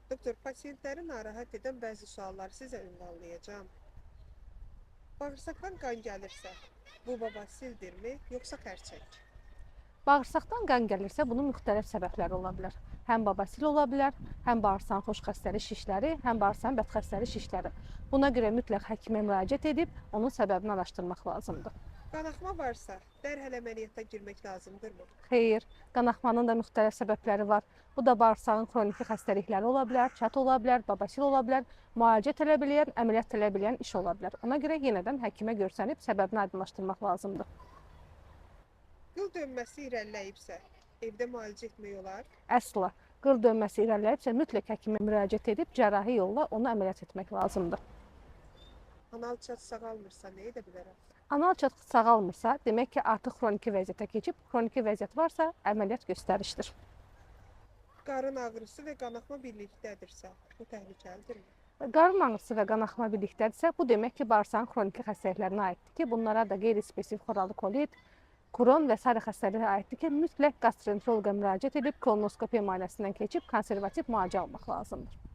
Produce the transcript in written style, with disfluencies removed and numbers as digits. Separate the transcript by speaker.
Speaker 1: Doktor, pasientləri narahat edən bəzi sualları sizə ünvanlayacağam. Bağırsaqdan qan gəlirsə, bu babasildirmi, yoxsa xərçəng?
Speaker 2: Bağırsaqdan qan gəlirsə, bunun müxtəlif səbəbləri ola bilər. Həm babasil ola bilər, həm bağırsağın xoş xəstəli şişləri, həm bağırsağın bəd xəstəli şişləri. Buna görə mütləq həkimə müraciət edib onun səbəbini araşdırmaq lazımdır.
Speaker 1: Qanaxma varsa, dərhal əməliyyata girmək lazımdırmı?
Speaker 2: Xeyr, qanaxmanın da müxtəlif səbəbləri var. Bu da bağırsağın xroniki xəstəlikləri ola bilər, çat ola bilər, babasil ola bilər, müalicə tələb eləyən, əməliyyat tələb eləyən iş ola bilər. Ona görə yenədən həkimə görsənib səbəbini aydınlaşdırmaq lazımdır.
Speaker 1: Qıl dönməsi irəliləyibsə, evdə müalicə etmək olar?
Speaker 2: Əsla qıl dönməsi irəliləyibsə, mütləq həkimə müraciət edib cərrahi yolla onu əməliyyat etmək lazımdır.
Speaker 1: Anal çat sağalmırsa, nə edə bilərəm?
Speaker 2: Anal çat sağalmırsa, demək ki, artıq xroniki vəziyyətə keçib, xroniki vəziyyət varsa, əməliyyat göstərişdir.
Speaker 1: Qarın ağrısı və qanaxma birlikdədirsə, bu təhlükəlidirmi?
Speaker 2: Qarın ağrısı və qanaxma birlikdədirsə, bu demək ki, bağırsağın xroniki xəstəliklərinə aiddir ki, bunlara da qeyri-spesifik xoralı kolit, Kron və sairə xəstəliklərə aiddir ki, mütləq gastroenteroloqa müraciət edib kolonoskopiya müayinəsindən keçib konservativ müalicə almaq lazımdır.